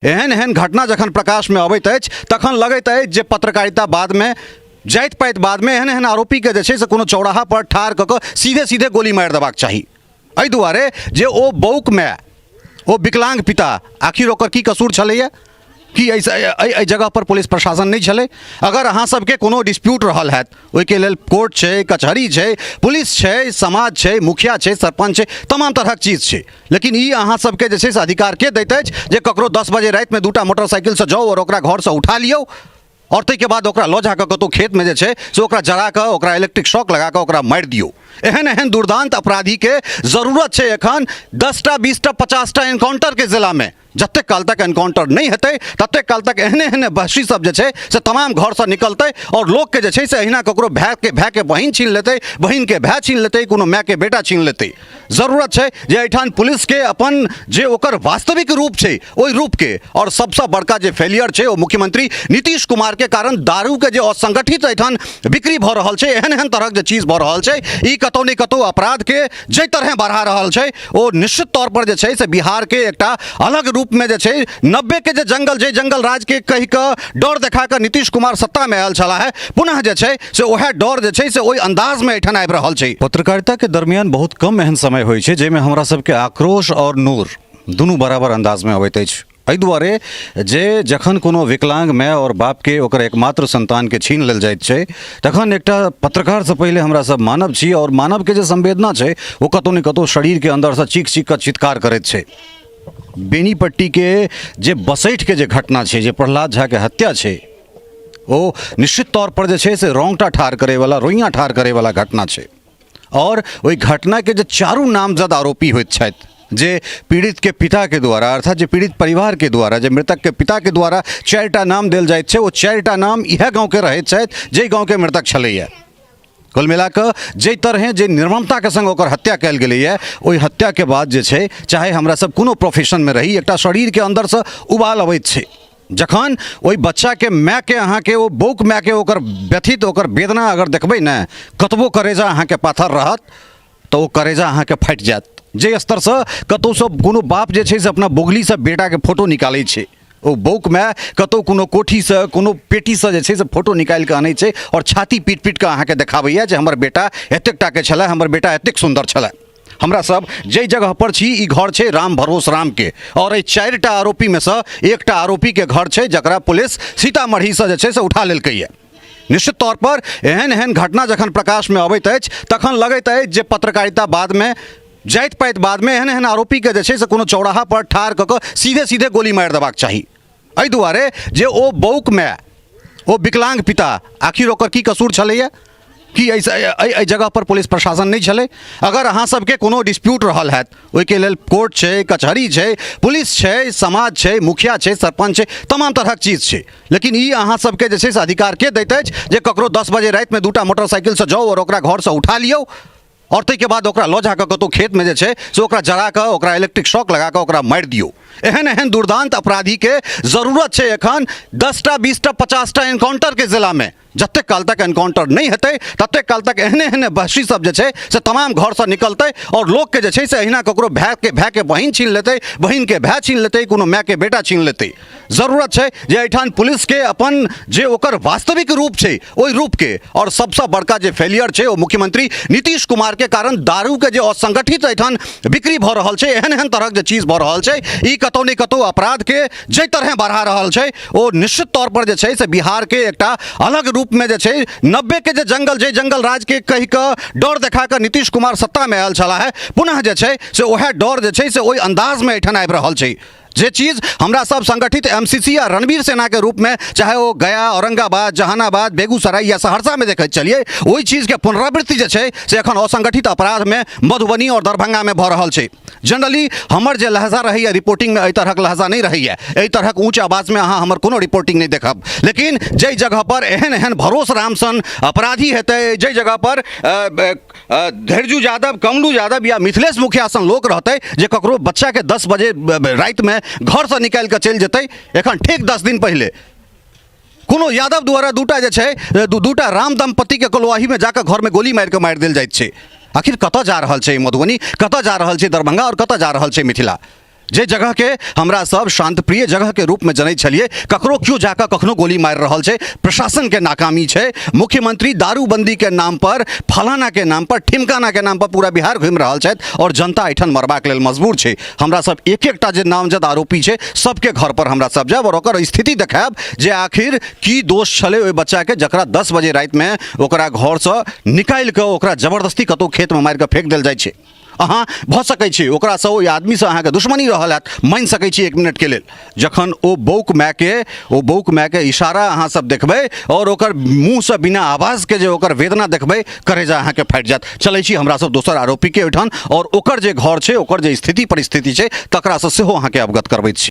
एहन एहन घटना जखन प्रकाशमे अबैत अछि तखन लगैत अछि जे पत्रकारिता बादमे जाति पाति बादमे एहन एहन आरोपीके जे छै से कोनो चौराहा पर ठाढ़ कऽ कऽ सीधे सीधे गोली मारि देबाक चाही। एहि दुआरे जे ओ बौक माय, ओ विकलांग पिता, आखिर ओकर की कसूर छलैए? की एहिसँ एहि एहि जगहपर पुलिस प्रशासन नहि छलै? अगर अहाँ सबके कोनो डिस्प्यूट रहल हैत ओहिके लेल कोर्ट छै, कचहरी छै, पुलिस छै, समाज छै, मुखिया छै, सरपञ्च छै, तमाम तरहक चीज छै। लेकिन ई अहाँ सबके जे छै से अधिकार के दैत अछि जे ककरो 10 बजे रातिमे 2टा मोटरसाइकिलसँ जाउ आओर ओकरा घरसँ उठा लियौ आओर ताहिके बाद ओकरा लऽ जाकऽ कतहु खेतमे जे छै से ओकरा जरा कऽ ओकरा इलेक्ट्रिक शॉक लगा कऽ ओकरा मारि दियौ। एहन एहन दुर्दांत अपराधीके जरूरत छै एखन 10टा 20टा 50टा एनकाउंटरके जिलामे। जतेक काल तक एनकाउंटर नहि हेतै ततेक काल तक एहने एहने वहशी सब जे छै से तमाम घरसँ निकलतै आओर लोकके जे छै से अहिना ककरो भायके बहिन छीन लेतै, बहिनके भाय छीन लेतै, कोनो मायके बेटा छीन लेतै। जरूरत छै जे एहिठाम पुलिसके अपन जे ओकर वास्तविक रूप छै ओहि रूपके, आओर सबसँ बड़का जे फेलियर छै ओ मुख्यमंत्री नीतीश कुमारके कारण दारूके जे असंगठित एहिठाम बिक्री भऽ रहल छै, एहन एहन तरहक जे चीज भऽ रहल छै, ई कतहु ने कतहु अपराधके जाहि तरहे बढ़ा रहल छै ओ निश्चित तौर पर जे छै से बिहारके एकटा अलग रूपमे जे छै 90के जे जंगल, जे जंगल राजके कहि कऽ डर देखा कऽ नीतीश कुमार सत्तामे आयल छलाह है, पुनः जे छै से वएह डर जे छै से ओहि अन्दाजमे एहिठाम आबि रहल छै। पत्रकारिताके दरमियान बहुत कम एहन समय होइ छै जाहिमे हमरा सबके आक्रोश आओर नोर दुनू बराबर अन्दाजमे अबैत अछि। एहि दुआरे जे जखन कोनो विकलांग माय आओर बापके ओकर एकमात्र सन्तानके छीन लेल जाइत छै तखन एकटा पत्रकारसँ पहिले हमरा सब मानव छी आओर मानवके जे संवेदना छै ओ कतहु ने कतहु शरीरके अन्दरसँ चीख चीख कऽ चित्कार करैत छै। बेनीपट्टीके जे बसैठके जे घटना छै, जे प्रहलाद झाके हत्या छै, ओ निश्चित तौर पर जे छै से रोंगटा ठाढ़ करैवला, रोइयाँ ठाढ़ करैवला घटना छै। आओर ओहि घटनाके जे चारू नामजद आरोपी होइत छथि, जे पीड़ितके पिताके द्वारा अर्थात जे पीड़ित परिवारके द्वारा, जे मृतकके पिताके द्वारा 4टा नाम देल जाइत छै, ओ 4टा नाम इएह गाँवके रहैत छथि जाहि गाँवके मृतक छलैए। कुल मिलाकऽ जाहि तरहें जे निर्ममताके सङ्ग ओकर हत्या कयल गेलैए ओहि हत्याके बाद जे छै चाहे हमरा सब कोनो प्रोफेशनमे रही, एकटा शरीरके अन्दरसँ उबाल अबैत छै। जखन ओहि बच्चाके मायके अहाँके ओ बौक मायके ओकर व्यथित ओकर वेदना अगर देखबै ने, कतबो करेजा अहाँके पाथर रहत तऽ ओ करेजा अहाँके फाटि जायत। जाहि स्तरसँ कतहुसँ कोनो बाप जे छै से अपना बोगलीसँ बेटाके फोटो निकालै छै, ओ बौक माय कतहु कोनो कोठीसँ कोनो पेटीसँ जे छै से फोटो निकालिकऽ आनै छै आओर छाती पीट पीट कऽ अहाँके देखाबैए जे हमर बेटा एतेक टाके छलै, हमर बेटा एतेक सुन्दर छलै। हमरा सब जाहि जगह पर छी ई घर छै राम भरोस राम के, और एहि 4टा आरोपी में से एकटा आरोपी के घर छै जकरा पुलिस सीतामढ़ी से जे छै से उठा लेलकैए। निश्चित तौर पर एहन एहन घटना जखन प्रकाश में अबैत अछि तखन लगैत अछि जे पत्रकारिता बाद में जाति पाति बाद में एहन एहन आरोपी के जे छै से कोनो चौराहा पर ठाढ़ कऽ कऽ सीधे सीधे गोली मारि देबाक चाही। एहि दुआरे जे ओ बौक माय, ओ विकलांग पिता, आखिर ओकर की कसूर छलैए? की एहिसँ एहि एहि जगहपर पुलिस प्रशासन नहि छलै? अगर अहाँ सबके कोनो डिस्प्यूट रहल हैत ओहिके लेल कोर्ट छै, कचहरी छै, पुलिस छै, समाज छै, मुखिया छै, सरपञ्च छै, तमाम तरहक चीज छै। लेकिन ई अहाँ सबके जे छै से अधिकार के दैत अछि जे ककरो 10 बजे रातिमे 2टा मोटरसाइकिलसँ जाउ आओर ओकरा घरसँ उठा लियौ आओर ताहिके बाद ओकरा लऽ जाकऽ कतहु खेतमे जे छै से ओकरा जरा कऽ ओकरा इलेक्ट्रिक शॉक लगा कऽ ओकरा मारि दियौ। एहन एहन दुर्दांत अपराधीके जरूरत छै एखन 10टा 20टा 50टा एनकाउंटरके जिलामे। जतेक काल तक एनकाउंटर नहि हेतै ततेक काल तक एहने एहने वहशी सब जे छै से तमाम घरसँ निकलतै आओर लोकके जे छै से अहिना ककरो भायके बहिन छीन लेतै, बहिनके भाय छीन लेतै, कोनो मायके बेटा छीन लेतै। जरूरत छै जे एहिठाम पुलिसके अपन जे ओकर वास्तविक रूप छै ओहि रूपके, आओर सबसँ बड़का जे फेलियर छै ओ मुख्यमंत्री नीतीश कुमारके कारण दारूके जे असंगठित एहिठाम बिक्री भऽ रहल छै, एहन एहन तरहक जे चीज भऽ रहल छै, ई कतहु ने कतहु अपराधके जाहि तरहें बढ़ा रहल छै ओ निश्चित तौर पर जे छै से बिहारके एकटा अलग रूपमे जे छै 90के जे जंगल, जे जंगल राजके कहि कऽ डर देखा कऽ नीतीश कुमार सत्तामे आयल छलाह है, पुनः जे छै से वएह डर जे छै से ओहि अन्दाजमे एहिठाम आबि रहल छै। जे चीज हमरा सब संगठित एमसीसी आ रणवीर सेना के रूप में चाहे ओ गया, औरंगाबाद, जहानाबाद, बेगूसराय या सहरसा में देखैत चलिए, ओहि चीज के पुनरावृत्ति जे छै से एखन असंगठित अपराध में मधुबनी और दरभंगा में भऽ रहल छै। जनरली हमर जे लहजा रहैए रिपोर्टिंग में एहि तरहक लहजा नहि रहैए, एहि तरहक ऊँच आवाज में अहाँ हमर कोनो रिपोर्टिंग नहि देखब। लेकिन जाहि जगह पर एहन एहन भरोस राम सन अपराधी हेतै, जाहि जगह पर धैर्यू यादव, कमलू यादव या मिथिलेश मुखिया सन लोक रहतै जे ककरो बच्चाके 10 बजे रातिमे घरसँ निकालि कऽ चलि जेतै, एखन ठीक 10 दिन पहिले कोनो यादव द्वारा दूटा जे छै दूटा राम दम्पतिके कलुआहीमे जाकऽ घरमे गोली मारि कऽ मारि देल जाइत छै। आखिर कतऽ जा रहल छै मधुबनी, कतऽ जा रहल छै दरभंगा और कतऽ जा रहल छै मिथिला? जे जगहके हमरा सब शान्तप्रिय जगहके रूपमे जनै छलियै, ककरो केओ जाकऽ कखनो गोली मारि रहल छै। प्रशासनके नाकामी छै। मुख्यमंत्री दारूबंदीके नाम पर, फलानाके नाम पर, ठिमकानाके नाम पर पूरा बिहार घुमि रहल छथि आओर जनता एहिठाम मरबाक लेल मजबूर छै। हमरा सब एक एकटा जे नामजद आरोपी छै सबके घर पर हमरा सब जायब और ओकर स्थिति देखायब जे आखिर की दोष छलै ओहि बच्चाके जकरा 10 बजे रातिमे ओकरा घरसँ निकालि कऽ ओकरा जबरदस्ती कतहु खेतमे मारि कऽ फेंक देल जाइ छै। अहाँ भऽ सकै छै ओकरासँ, ओहि आदमीसँ अहाँके दुश्मनी रहल हैत, मानि सकै छी एक मिनटके लेल। जखन ओ बौक मायके, ओ बौक मायके इशारा अहाँ सब देखबै आओर ओकर मुँहसँ बिना आवाजके जे ओकर वेदना देखबै, करेजा अहाँके फाटि जायत। चलै छी हमरा सब दोसर आरोपीके ओहिठाम आओर ओकर जे घर छै, ओकर जे स्थिति परिस्थिति छै, तकरासँ सेहो अहाँके अवगत करबैत छी।